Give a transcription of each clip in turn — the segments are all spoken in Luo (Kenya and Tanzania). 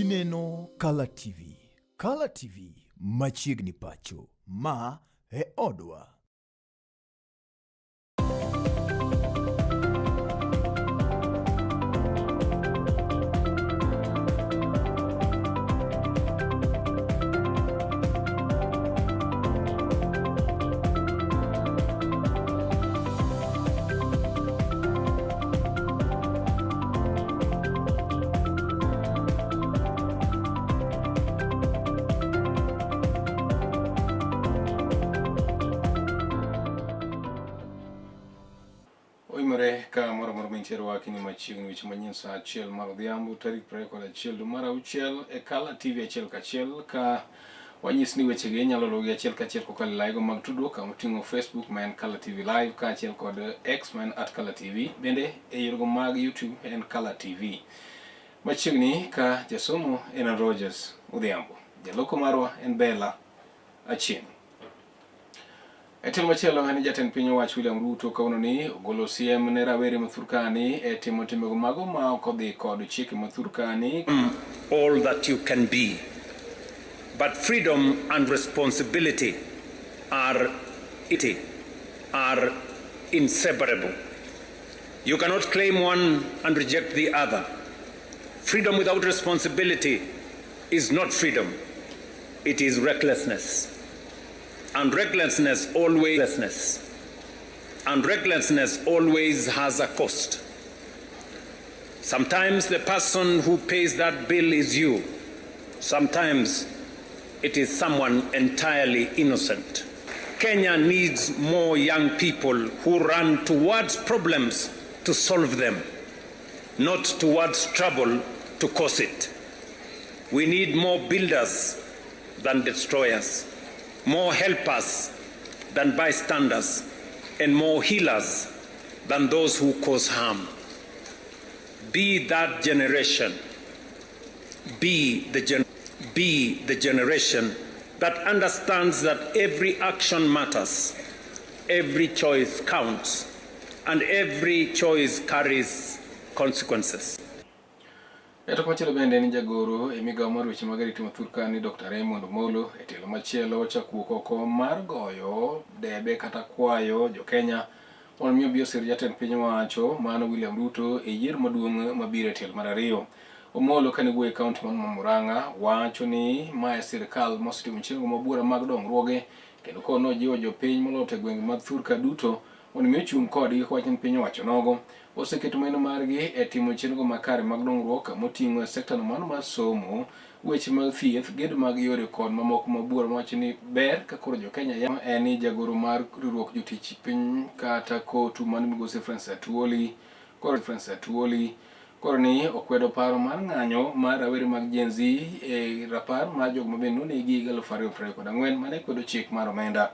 Ineno Kala TV. Kala TV machiegni pacho. Ma e odwa. Oimore ka moro moro mintiere wakini machiegni weche manyien saa achiel mar odhiambo tarik 21 dwe mar auchiel e Kala TV achiel kachiel ka wanyis ni wechegi inyalo luwgi achiel kachiel kokalo e laigo mag tudruok kama oting'o Facebook ma en Kala TV Live kaachiel kod X ma en at Kala TV bende e yorego mag YouTube en Kala TV. Machiegni ka jasomo en Rogers Odhiambo, jaloko marwa en Bella Achieng'. E tielo machielo en jatend piny owacho William Ruto kawuono ni ogolo siem ne rawere ma Turkani e timo timbego mago ma ok odhi kod chike ma Turkani. All that you can be. But freedom and responsibility are, are inseparable. You cannot claim one and reject the other. Freedom without responsibility is not freedom. It is recklessness. And recklessness always and recklessness always has a cost. Sometimes the person who pays that bill is you. Sometimes it is someone entirely innocent. Kenya needs more young people who run towards problems to solve them, not towards trouble to cause it. We need more builders than destroyers, more helpers than bystanders, and more healers than those who cause harm. Be that generation. Be the, gen- be the generation that understands that every action matters, every choice counts, and every choice carries consequences. E to machielo bende en jagoro e migawo mar weche mag arita ma thurka ni Dr. Raymond Omolo e tielo machielo ochako wuok oko mar goyo debe kata kwayo jo-Kenya mondo mi obi osir jatend piny owacho mano William Ruto e yiero maduong' mabiro e tielo mar ariyo. Omolo kane wuoyo e kaunti mar Murang'a wacho ni mae sirkal mosetimo chenro mabuora mag dongruoge kendo kono ojiwo jopiny moloyo to e gwenge mag thurka duto mondo mi ochung' kodgi kowacho ni piny owacho nogo oseketo maino margi e timo chenro makare mag dongruok moting'o e sektano mano mar somo, weche mag thieth, gedo mag yore kod mamoko mabuora mawacho ni ber ka koro jo-Kenya ya en ni jagoro mar riwruok jotich piny kata kotu mano migosi Francis Atwoli koro Francis Atwoli koro ni okwedo paro mar ng'anyo mar rawere mag Gen Z e rapar mar jogo mabende nonegi higa 2024 mane kwedo chik mar omenda.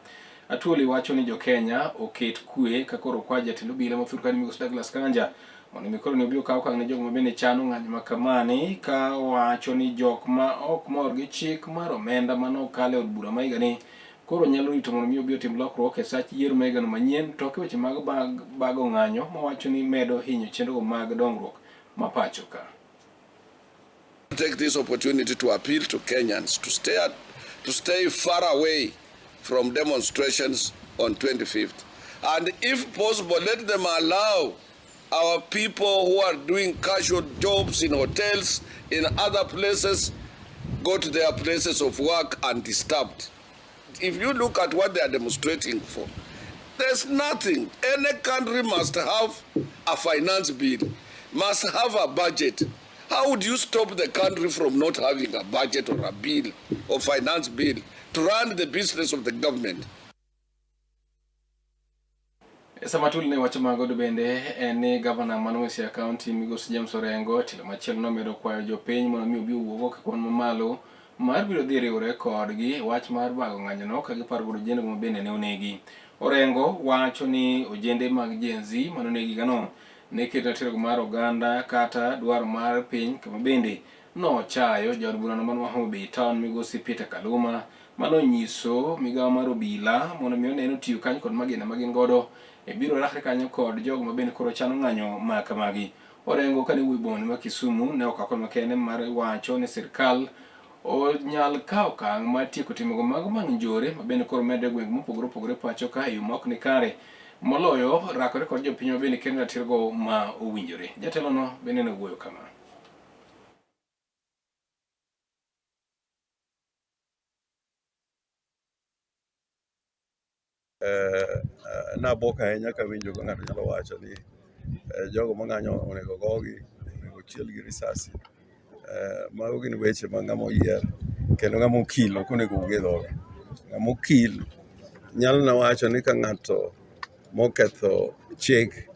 Atwoli wacho ni jo-Kenya oket kwe ka koro okwa jatend obila ma Turkana migosi Douglas Kanja mondo mi koro ni obi okaw okang' ne jogo mabende chano ng'anyo ma kamani ka wacho ni jok ma ok mor gi chik mar omenda mane okal e od bura ma higani koro nyalo rito mondo mi obi otim lokruok e sach yiero ma higano manyien to weche mag bago ng'anyo mawacho ni medo hinyo chenro mag dongruok ma pacho ka. Take this opportunity to appeal to Kenyans to stay far away from demonstrations on 25th. And if possible, let them allow our people who are doing casual jobs in hotels, in other places, go to their places of work undisturbed. If you look at what they are demonstrating for, there's nothing. Any country must have a finance bill, must have a budget. How would you stop the country from not having a budget or a bill or finance bill to run the business of the government? Sama Atwoli ne wacho mago to bende en ni gavana man Busia County migosi James Orengo tielo machielo nomedo kwayo jopiny mondo mi obi owuog oko e kwan mamalo mar biro dhi riwre kodgi e wach mar bago ng'anyono ka giparo godo ojende ma bende ne onegi. Orengo wacho ni ojende mag Gen Z mane onegi higano ne keto ratiro mar oganda kata dwaro mar piny kama bende nochayo jaod burano man Homa Bay Town migosi Peter Kaluma manonyiso migawo mar obila mondo mi one ni otiyo kanyo kod magina ma gin godo e biro rakre kanyo kod jogo ma bende koro chano ng'anyo ma kamagi. Orengo kane wuoyo e boma ma Kisumu ne okawo okang' makende mar wacho ni sirkal onyal kawo okang' mar tieko timego mago mag njore ma bende koro medre e gwenge mopogore opogore pacho ka e yo ma ok ni kare moloyo rakore kod jopiny ma bende kendo ratirogo ma owinjore. Jatelono bende ne owuoyo kama. Nabwok ahinya kawinjo ka ng'ato nyalo wacho ni jogo mang'anyo onego gogi, onego chiel gi risasi. Mago gin weche ma ng'ama oyier kendo ng'ama okil ok onego owuog e dhoge. Ng'ama okil nyalo na wacho ni ka ng'ato moketho chik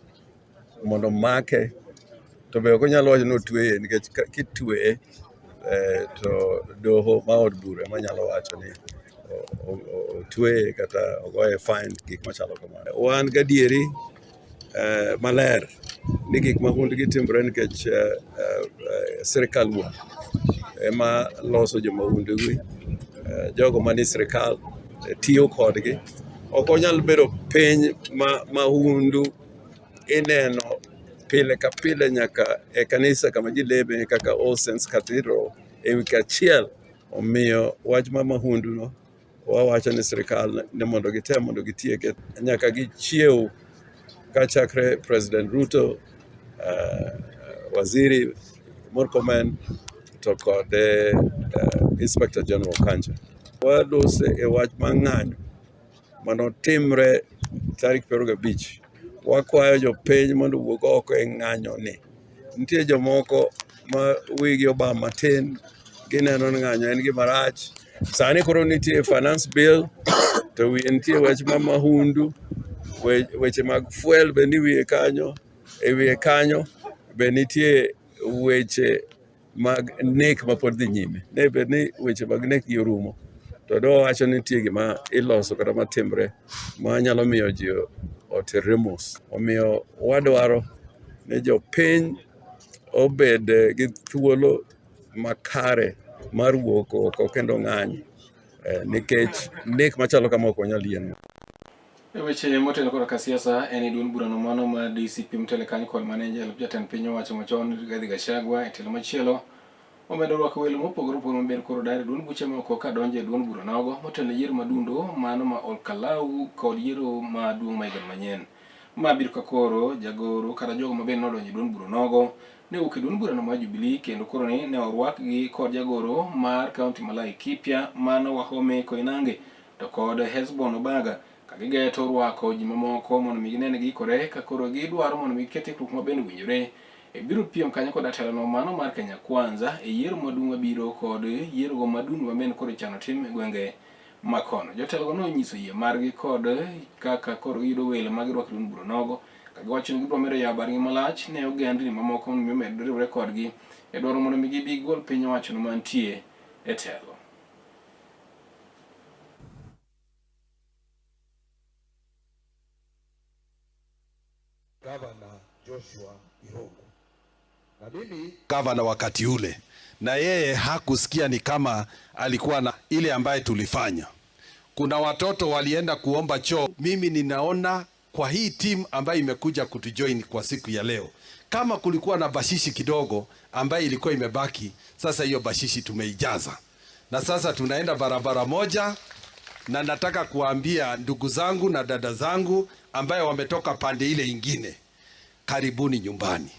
mondo omake to be ok onyal wacho ni otweye nikech kitweye to doho ma od bura ema nyalo wacho ni otweye kata ogoye fine gik machalo kamano. Wan gadieri maler ni gik mahundu timore nikech sirikal wuon ema loso jomahundu gi, jogo manie sirikal tiyo kodgi. Ok onyal bedo piny ma mahundu ineno pile ka pile nyaka e kanisa kama ji leme kaka All Saints Cathedral e wik achiel. Omiyo wach ma mahundu no wawacho ni sirikal ni mondo gitem mondo gitieke nyaka gichiew kachakre President Ruto, Waziri Murkomen to kod Inspector General Kanja. Walose e wach mar ng'anyo manotimre tarik 25. Wakwayo jopiny mondo owuog oko e ng'anyo ni. Nitie jomoko ma wigi obam matin, gineno ni ng'anyo en gima rach. Sani koro nitie finance bill to wiye nitie wach ma mahundu, weche mag fuel be ni wiye kanyo, e wiye kanyo be nitie weche mag nek mapod dhi nyime. Ne bed ni weche mag nek gi orumo, to dowacho ni nitie gima iloso kata matimre ma nyalo miyo ji oterre mos. Omiyo wadwaro ni jopiny obed gi thuolo makare mar wuok oko kendo ng'anyo nikech nek machalo kama ok wanyal yienwa. E weche motelo korka siasa en ni duond burano mano mar DCP motelo kanyo kod mane jalup jatend piny owacho machon Rigathi Gachagua e tielo machielo omedo rwako welo mopogore opogore maber koro dar e duond buche moko ka donjo e duond bura nogo motelo e yiero madundo mano ma Olkalau kod yiero maduong' ma higa manyien. Ma biro ka koro jagoro kata jogo mabende nodonjo e duond bura nogo ne owuok e duond burano mar Jubilee kendo koro ni ne orwakgi kod jagoro mar kaunti ma Laikipia mano Wahome Koinange to kod Hesbon Obaga ka gigeto rwako ji mamoko mondo mi gine ni giikore ka koro gidwaro mondo mi giket ikruok mabende owinjore e biro piem kanyo kod atelono mano mar Kenya Kwanza e yiero maduong' mabiro kod yierogo madundo mabende koro ichano tim e gwenge makono. Jotelogo nonyiso yie margi kod kaka koro giyudo welo ma girwako e duond bura nogo ka giwacho ni gibiro medo yawo bargi malach ne ogendni mamoko mondo mi omed riwre kodgi e dwaro mondo mi gibi gol piny owachono mantie e telo. Gavana Joshua Irungu. Na mimi gavana wakati ule, na yeye hakusikia ni kama alikuwa na ile ambaye tulifanya. Kuna watoto walienda kuomba choo. Mimi ninaona kwa hii timu ambayo imekuja kutujoin kwa siku ya leo, kama kulikuwa na bashishi kidogo ambayo ilikuwa imebaki, sasa hiyo bashishi tumeijaza, na sasa tunaenda barabara moja, na nataka kuambia ndugu zangu na dada zangu ambayo wametoka pande ile ingine, karibuni nyumbani.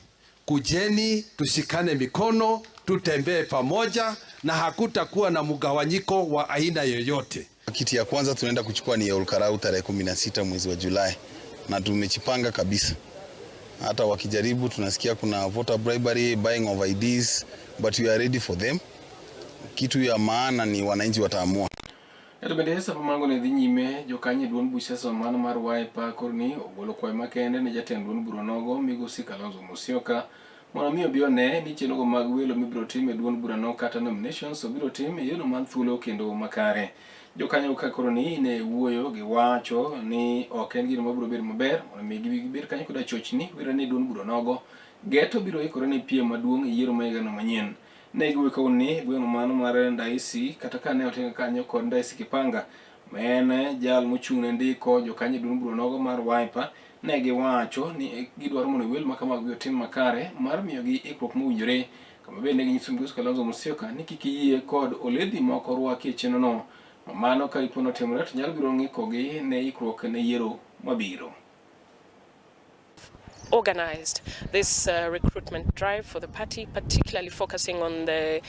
Kujeni tushikane mikono, tutembee pamoja na hakutakuwa na mgawanyiko wa aina yoyote. Kiti ya kwanza tunaenda kuchukua ni ya Olkalau tarehe 16 mwezi wa Julai, na tumejipanga kabisa. Hata wakijaribu tunasikia kuna voter bribery, buying of IDs, but we are ready for them. Kitu ya maana ni wananchi wataamua. To bende sama mago ne dhi nyime, jokanyo e duond buch siasa mano mar Wiper koro ni ogolo kwayo makende ne jatend duond bura nogo migosi Kalonzo Musyoka mondo mi obi one ni chenrogo mag welo mibiro tim e duond burano kata nominations obiro tim e yorno mar thuolo kendo makare. Jokanyo ka koro ni ne wuoyo gi wacho ni ok en gino mabiro bedo maber mondo mi gibed kanyo koda chochni wira ni duond bura nogo geto biro ikore ne piem maduong' e yiero ma higano manyien. Ne giwuoyo kawuono ni gweng' mano mar Ndaisi kata ka ne otenga kanyo kod Ndaisi Kipanga ma en jal mochung' ne ndiko jokanyo e duond bura nogo mar Wiper Ne giwacho ni gidwaro mondo welo ma kamago otim makare mar miyogi ikruok mowinjore kama bende ginyiso Migosi Kalonzo Musyoka ni kik yie kod oledhi moko rwaki e chenrono ma mano ka dipo notimore to nyalo biro ng'ikogi ne ikruok ne yiero mabiro. Organized this recruitment drive for the party, particularly focusing on the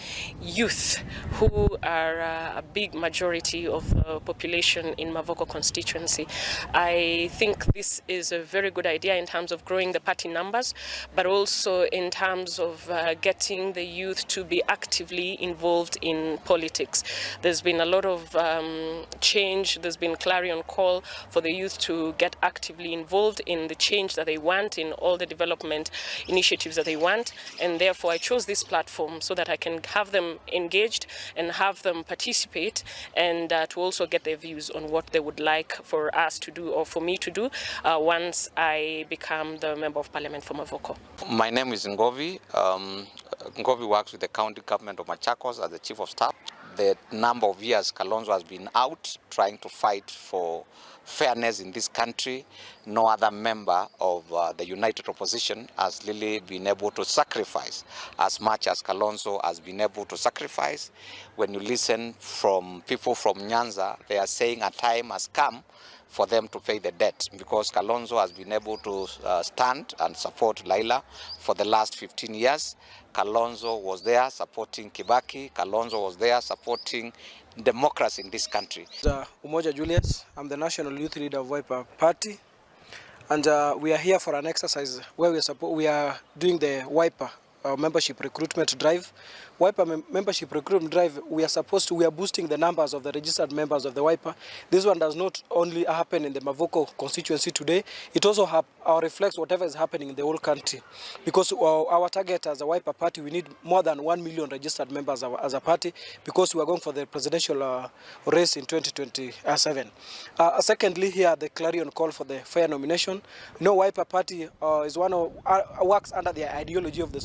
youth, who are a big majority of the population in Mavoko constituency. I think this is a very good idea in terms of growing the party numbers, but also in terms of getting the youth to be actively involved in politics. There's been a lot of change, there's been clarion call for the youth to get actively involved in the change that they want, in all the development initiatives that they want, and therefore I chose this platform so that I can have them engaged and have them participate and to also get their views on what they would like for us to do or for me to do once I become the Member of Parliament for Mavoko. My name is Ngovi. Ngovi works with the county government of Machakos as the chief of staff. The number of years Kalonzo has been out trying to fight for fairness in this country, no other member of the united opposition has really been able to sacrifice as much as Kalonzo has been able to sacrifice. When you listen from people from Nyanza, they are saying a time has come for them to pay the debt because Kalonzo has been able to stand and support Raila for the last 15 years. Kalonzo was there supporting Kibaki. Kalonzo was there supporting democracy in this country. Umoja Julius, I'm the National Youth Leader of Wiper Party, and we are here for an exercise where we are doing the Wiper membership recruitment drive. Wiper membership recruitment drive, we are boosting the numbers of the registered members of the Wiper. This one does not only happen in the Mavoko constituency today, it also reflects whatever is happening in the whole country. Because our target as a Wiper Party, we need more than 1 million registered members as a party, because we are going for the presidential race in 2027. Secondly, here the clarion call for the fair nomination. No, Wiper Party is one of, works under the ideology of the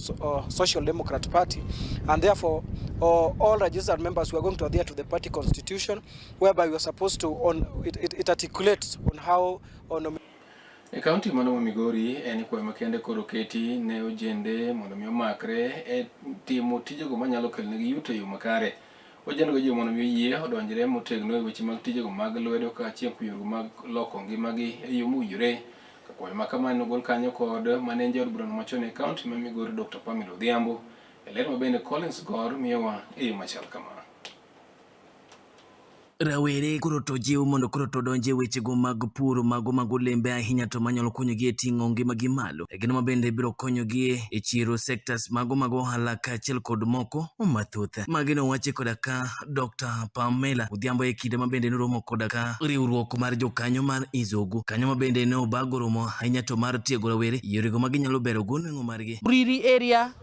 Social Democrat Party, and therefore all registered members who are going to adhere to the party constitution, whereby we are supposed to on it, it, it articulates on how on E kaunti mano ma Migori en kwayo makende koro keti ne ojende mondo mi omakre e timo tijego manyalo kelonegi yuto e yo makare. Ojendego jiwo mondo mi oyie odonjre motegno e weche mag tijego mag lwedo kaachiel kuom yorego mag loko ngimagi e yo mowinjore. Ka kwayo ma kamano nogol kanyo kod mane en jaod burano machon e kaunti ma Migori Dr. Pamela Odhiambo. E ler ma bende Collins Gor miyowa e yo machal kama. Rawere koro to jiw mondo koro to donje e wechego mag pur mago mag olembe ahinya to manyalo konyogi e ting'o ngimagi malo. E gino ma bende biro konyogi e chiero sectors mago mag ohala kaachiel kod moko mathoth. Magi nowachi koda ka Dr. Pamela Odhiambo e kinde ma bende noromo koda ka riwruok mar jokanyo mar Izogu. Kanyo ma bende ne obago romo ahinya to mar tiego rawere yorego ma ginyalo bero go nweng'o margi. Uriri area,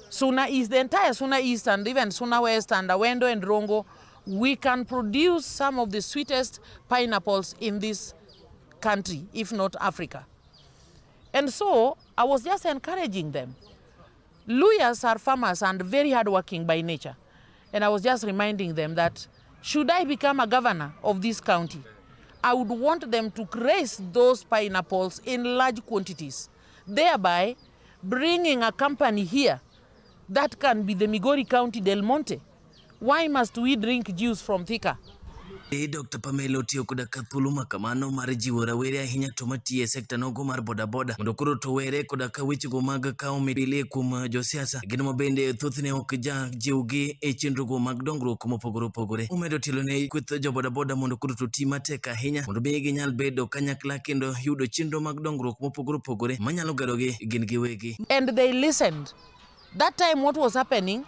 Suna East, the entire Suna East and even Suna West and Awendo and Rongo, we can produce some of the sweetest pineapples in this country, if not Africa. And so I was just encouraging them. Luhyas are farmers and very hardworking by nature. And I was just reminding them that should I become a governor of this county, I would want them to raise those pineapples in large quantities, thereby bringing a company here that can be the Migori County Del Monte. Why must we drink juice from Thika? E Dr. Pamela otiyo koda ka thuolo ma kamano mar jiwo rawere ahinya to matiyo e sekta nogo mar bodaboda mondo koro to were koda ka wechego mag kawo midili kuom josiasa gino ma bende thothne ok ja jiwgi e chenrogo mag dongruok mopogore opogore. Omedo tielo ne kweth jo bodaboda mondo koro to ti matek ahinya mondo mi ginyal bedo kanyakla kendo yudo chenro mag dongruok mopogore opogore manyalo gerogi gin giwegi. And they listened. That time what was happening,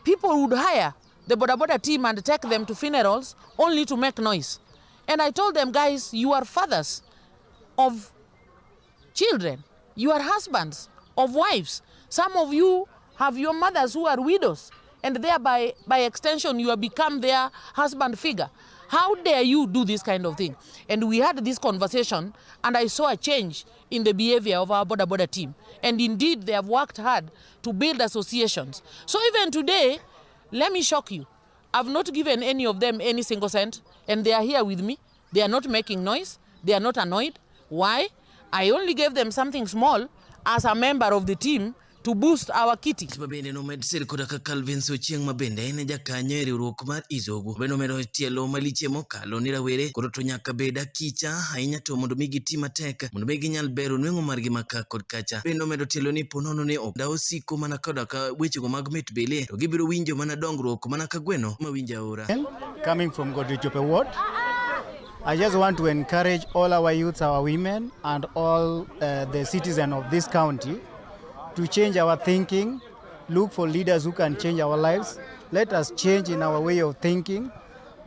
people would hire the boda boda team and take them to funerals only to make noise. And I told them, "Guys, you are fathers of children, you are husbands of wives. Some of you have your mothers who are widows, and thereby, by extension, you have become their husband figure. How dare you do this kind of thing?" And we had this conversation, and I saw a change in the behavior of our boda boda team. And indeed, they have worked hard to build associations. So even today, let me shock you. I've not given any of them any single cent, and they are here with me. They are not making noise. They are not annoyed. Why? I only gave them something small as a member of the team to boost our kitty. Ma bende nomed sir koda ka Calvin Ochieng' ma bende en jakanyo e riwruok mar Izogu bende omedo tielo maliche mokalo ni rawere koro to nyaka bed akicha ahinya to mondo mi giti matek mondo mi ginyal bero nweng'o margi ma ka kod kacha. Bende omedo tielo ni ponono ni ok osiko mana koda ka wechego mag mit bele to gibiro winjo mana dongruok mana ka gweno mawinjo aora. Coming from Godrichope Ward, I just want to encourage all our youths, our women, and all the citizens of this county to change our thinking, look for leaders who can change our lives. Let us change in our way of thinking.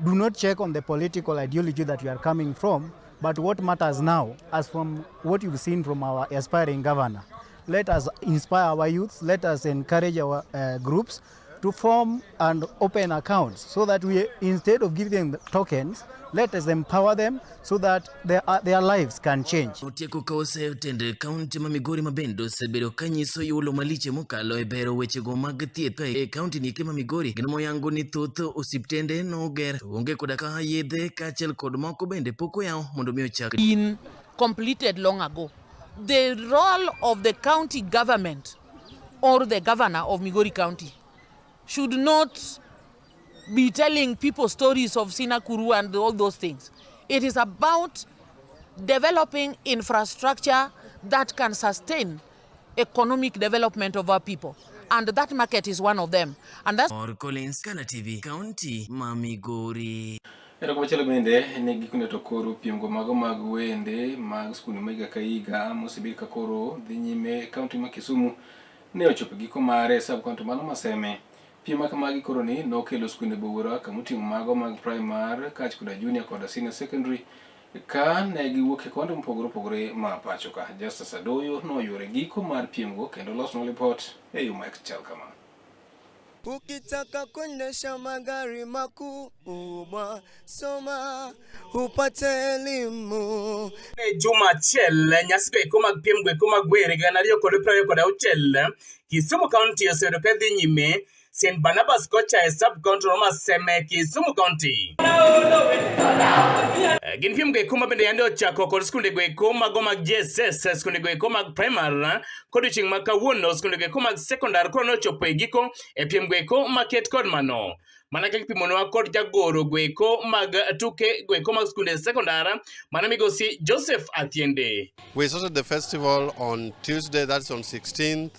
Do not check on the political ideology that we are coming from, but what matters now, as from what you've seen from our aspiring governor, let us inspire our youths, let us encourage our groups to form and open accounts so that we, instead of giving them tokens, let us empower them so that their lives can change. Otieko ka oseyo tend kaunti ma Migori ma bende osebedo ka nyiso yulo maliche mokalo e bero wechego mag thieth e kaunti ni ma Migori gino moyango ni thoth osiptende noger to onge koda ka yedhe kaachiel kod moko bende pok oyaw mondo mi ochak Been completed long ago. The role of the county government or the governor of Migori County should not be telling people stories of Sinakuru and all those things. It is about developing infrastructure that can sustain economic development of our people. And that market is one of them. And that's Or Collins, Kala TV, kaunti ma Migori. Ero kumachielo bende ne gikone to koro piemgo mago mag wende mag skunde ma higa ka higa mosebed ka koro dhi nyime e kaunti ma Kisumu ne ochopo giko mare e sub county mano Maseme. Piem ma kamagi koro ni nokelo skunde bowora kamoting'o mago mag primary kaachiel koda junior koda senior secondary ka ne giwuok e konde mopogore opogore ma pacho ka. Justus Adoyo noyuoro e giko mar piemgo kendo losnwa lipot e yo machal kama. Ukitaka kuendesha magari makubwa, soma upate elimu. Ne juma achiel nyasi go eko mag piem go eko mag wer 2026 Kisumu County oseyudo ka dhi nyime St Barnabas kocha e sub county no Maseme Kisumu County. Gin piem go eko ma bende yande ochako kod skunde go eko mago mag JSS, skunde go eko mag primary kod odiochieng' ma kawuono skunde go eko mag secondary koro nochopo e giko e piem go eko maket kod mano. Mana kaka ipimonwa kod jagoro go eko mag tuke go eko mag skunde secondary mano migosi Joseph Athiende. We started the festival on Tuesday, that's on 16th.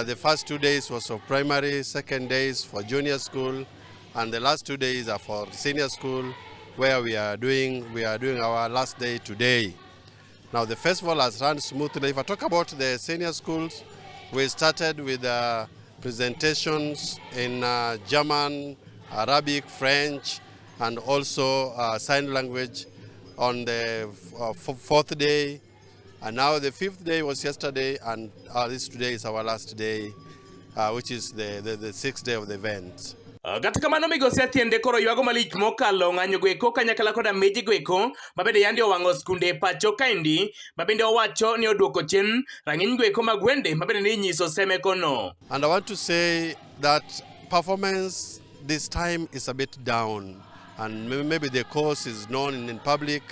The first 2 days was for primary, second days for junior school, and the last 2 days are for senior school, where we are doing our last day today. Now the festival has run smoothly. If I talk about the senior schools, we started with presentations in German, Arabic, French, and also sign language on the fourth day. And now the fifth day was yesterday, and this today is our last day, which is the sixth day of the event. Kata kamano migosi Athiende koro ywago malich mokalo ng'anyo goeko kanyakla koda meje goeko mabende yande owang'o skunde e pacho kaendi mabende owacho ni oduoko chien rang'iny goeko mag wende mabende ni inyiso seme kono. And I want to say that performance this time is a bit down, and maybe the cause is known in public,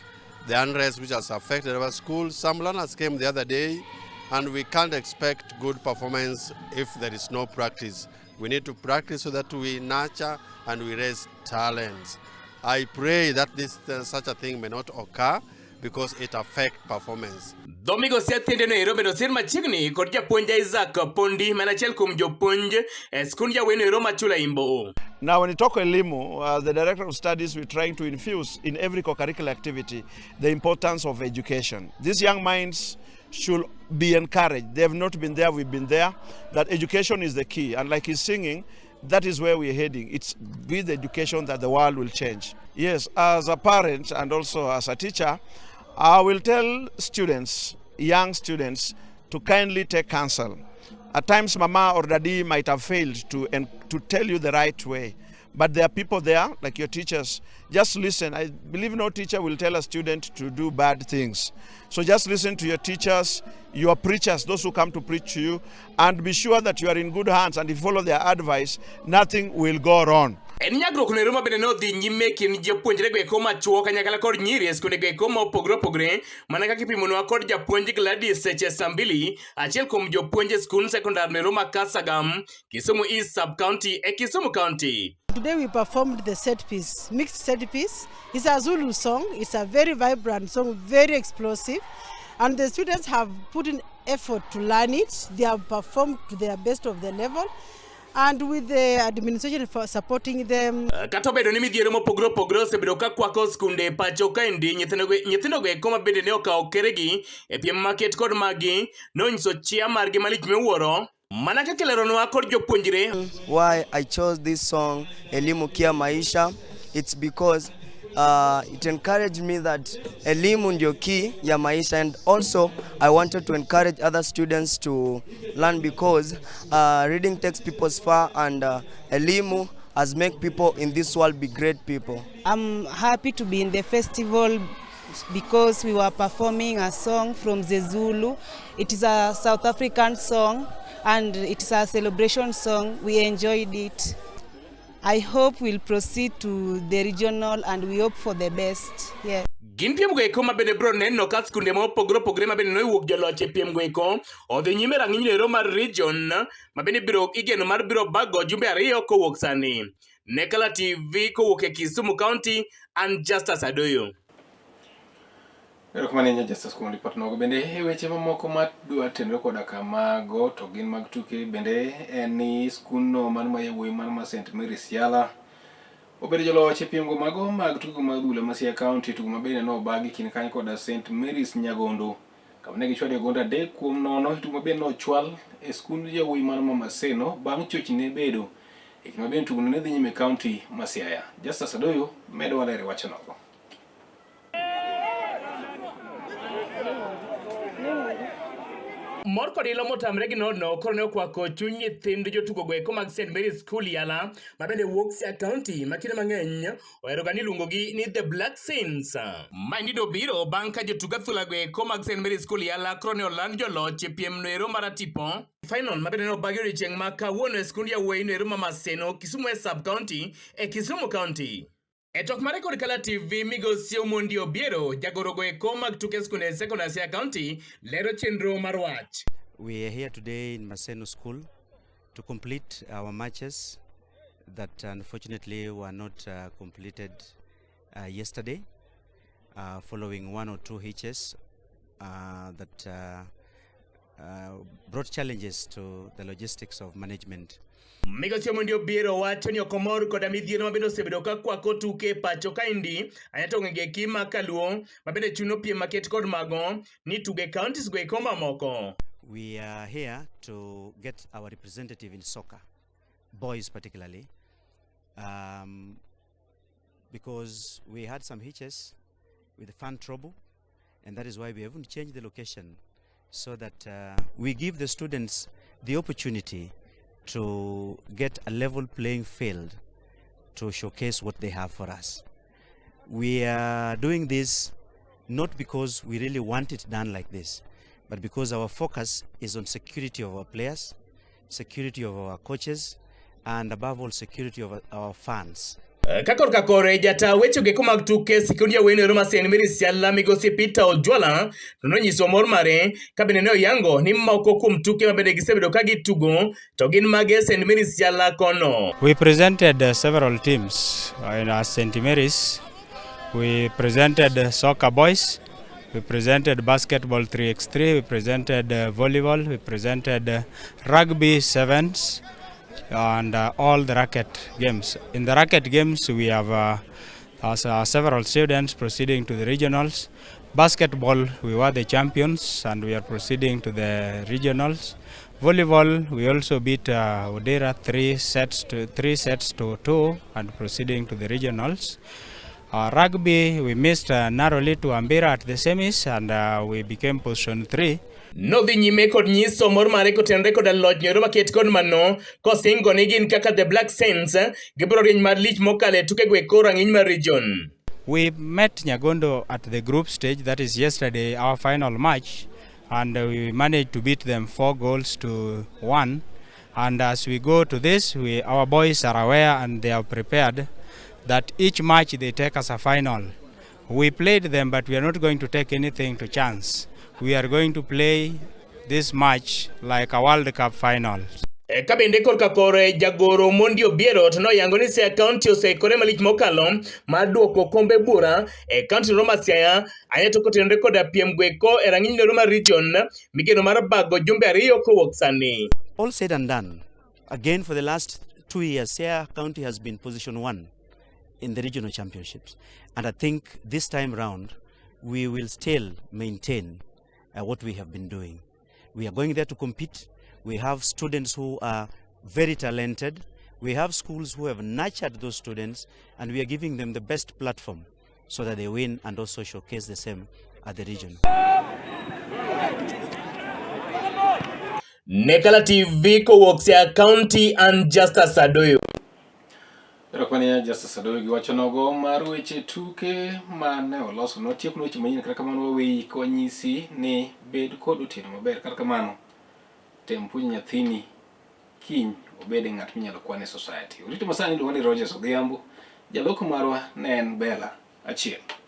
the unrest which has affected our schools. Some learners came the other day, and we can't expect good performance if there is no practice. We need to practice so that we nurture and we raise talents. I pray that this such a thing may not occur because it affects performance. Dho migosi Athiende no ero bende osir machiegni kod japuonj Isaac Pondi man achiel kuom jopuonj e skund Jaweno ero ma Chula Imbo. Now, when you talk Elimu, as the director of studies, we're trying to infuse in every co-curricular activity the importance of education. These young minds should be encouraged. They have not been there, we've been there. That education is the key. And like he's singing, that is where we're heading. It's with education that the world will change. Yes, as a parent and also as a teacher, I will tell students, young students, to kindly take counsel. At times, mama or daddy might have failed to tell you the right way. But there are people there, like your teachers. Just listen. I believe no teacher will tell a student to do bad things. So just listen to your teachers, your preachers, those who come to preach to you, and be sure that you are in good hands. And if you follow their advice, nothing will go wrong. En nyagruok noero ma bende ne odhi nyime e kind jopuonjre go eko machuo kanyakla kod nyiri e skunde go eko ma opogore opogore mana kaka ipimonwa kod japuonj Gladys Chesambili, achiel kuom jopuonj e skund sekondar noero ma Kasagam, Kisumu East Sub County e Kisumu County. Today we performed the set piece, mixed set piece. It's a Zulu song. It's a very vibrant song, very explosive. And the students have put in effort to learn it. They have performed to their best of the level. And with the administration for supporting them. Kata obedo ni midhiero mopogore opogore osebedo ka kwako skunde e pacho kaendi, nyithindo eko ma bende ne okawo keregi e piem maket kod magi nonyiso chia margi malich miwuoro mana kaka ileronwa kod jopuonjre. Why I chose this song Elimu Kia Maisha, it's because it encouraged me that elimu ndio key ya maisha, and also I wanted to encourage other students to learn because reading takes people far, and elimu has make people in this world be great people. I'm happy to be in the festival because we were performing a song from the Zulu. It is a South African song and it is a celebration song. We enjoyed it. I hope we'll proceed to the regional and we hope for the best. Yeah. Gin piem go eko ma bende biro neno ka skunde ma opogore opogore ma bende nowuok joloch e piem go eko odhi nyime rang'iny lero mar region ma bende biro igeno mar biro bago jumbe 2 kowuok sani. Ne Kala TV kowuok e Kisumu County, an Justus Adoyo. Erokamano ahinya Justus kuom ripot nogo. Bende e weche mamoko ma dwa tenore koda kamago to gin mag tuke, bende en ni skundno mar ma yawuoyi mar ma St Mary's Yala obedo joloch e piemgo mago mag tugo mag adhula ma Siaya County, tugo ma bende nobagi kind kanyo koda St Mary's Nyagondo kama ne gichwalo gonde 3-0 e tugo ma bende nochwal e skund yawuoyi mar ma Maseno bang' chochni bedo e kinde ma bende tugono ne dhi nyime e county ma Siaya. Justus Adoyo medo walere wachnogo. Mor kod ilo motamre gi nono koro ne okwako chuny nyithind jotugo go eko mag St Mary's School Yala ma bende wuok Siaya County ma kinde mang'eny ohero ga ni iluongogi ni The Black Saints. Maendi dobiro bang' ka jotug adhula go eko mag St Mary's School Yala koro ne oland joloch e piem noero mar atipo final ma bende ne obagi odiechieng' ma kawuono e skund yawuoyi noero ma Maseno, Kisumu West Sub County e Kisumu County. E tok mare kod Kala TV, migosi Omondi Obiero, jagoro go eko mag tuke skunde sekondar Siaya County, lero chenro mar wach. We are here today in Maseno School to complete our matches that unfortunately were not completed yesterday, following 1 or 2 hitches that brought challenges to the logistics of management. Migosi Omondi Obiero wacho ni ok omor koda midhiero ma bende osebedo ka kwako tuke e pacho kaendi, ahinya to gwenge eki ma kaluo ma bende chuno piem maket kod mago ni tuge counties go eko mamoko. We are here to get our representative in soccer, boys particularly, because we had some hitches with the fan trouble, and that is why we haven't changed the location, so that we give the students the opportunity to get a level playing field to showcase what they have for us. We are doing this not because we really want it done like this, but because our focus is on security of our players, security of our coaches, and above all, security of our fans. Ka korka kore jata weche go eko mag tuke sikund yawuoyi noero ma St Mary's Yala migosi Peter Ojwala to nonyiso mor mare ka bende ne oyango ni moko kuom tuke ma bende gisebedo ka gitugo to gin mage St Mary's Yala kono. We presented several teams in St Mary's. We presented soccer boys, we presented basketball 3x3, we presented volleyball, we presented rugby sevens, and all the racket games. In the racket games, we have several students proceeding to the regionals. Basketball, we were the champions and we are proceeding to the regionals. Volleyball, we also beat Odera 3-2 and proceeding to the regionals. Rugby, we missed narrowly to Ambira at the semis and we became position 3. Nodhi nyime kod nyiso mor mare kotenore koda loch nyoro maket kod mano kosingo ni gin kaka the Black Saints gibiro rieny mar lich mokalo e tuke go eko rang'iny mar region. We met Nyagondo at the group stage, that is yesterday, our final match, and we managed to beat them 4-1. And as we go to this, we, our boys are aware and they are prepared that each match they take as a final. We played them, but we are not going to take anything to chance. We are going to play this match like a World Cup final. E, ka bende korka kore jagoro Mondi Obiero to noyango ni Siaya County oseikore malich mokalo mar duoko kombe bura e county no mar Siaya ahinya to kotenore koda piem goeko e rang'iny nero mar region migeno mar bago jumbe ariyo kowuok sani. All said and done, again for the last 2 years, Siaya County has been position one in the regional championships. And I think this time round, we will still maintain what we have been doing. We are going there to compete. We have students who are very talented. We have schools who have nurtured those students, and we are giving them the best platform so that they win and also showcase the same at the region. Ne Kala TV kowuok Siaya County an Justus Adoyo. Erokamano Justus Adoyo gi wachonogo mar weche tuke mane oloso notieko weche manyien kata kamano waweyi ka wanyisi ni bed kod otieno maber kata kamano tem puonjo nyathini kiny obed ng'at minyalo kwan e society. Orito masani iluongo ni Rogers Odhiambo, jaloko marwa ne en Bella Achieng'.